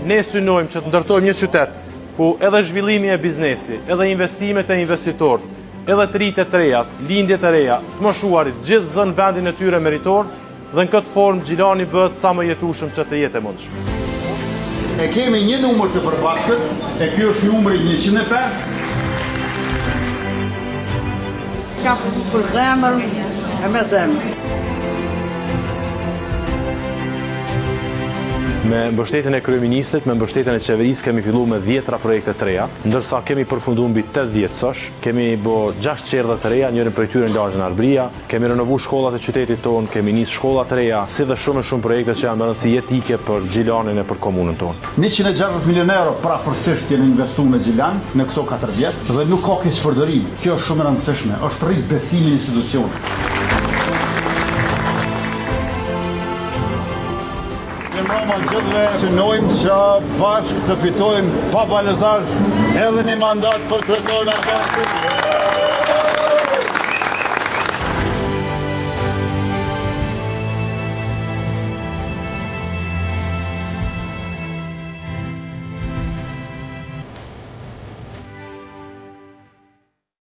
Ne synojmë që të ndërtojmë një qytet ku edhe zhvillimi e biznesi, edhe investimet e investitorët, edhe të rinjtë e të rejat, lindjet e reja, të moshuarit, gjithë zënë vendin e tyre meritor dhe në këtë formë Gjilani bëhet sa më jetueshëm që të jetë e mundshme. E kemi një numër të përbashkët, e ky është numri 105. Ka për zemër e me zemër. Me mbështetjen e kryeministrit, me mbështetjen e qeverisë kemi fillu me dhjetra projekte të reja, ndërsa kemi përfundu mbi 80 sosh, kemi bo 6 çerdhe të reja, njërin prej tyre në lagjen Arbria, kemi renovu shkollat e qytetit tonë, kemi nis shkolla të reja, si dhe shumë e shumë projekte që janë me rëndësi jetike për Gjilanin e për komunën tonë. 160 milion euro përafërsisht janë investu në Gjilan në këto 4 vjet dhe nuk ka keqpërdorim. Kjo është shumë e rëndësishme, është rrit besimi në institucione. Mirëmbrëma gjithëve, synojmë që bashkë të fitojmë pa balotazh edhe një mandat për kryetarin Arben.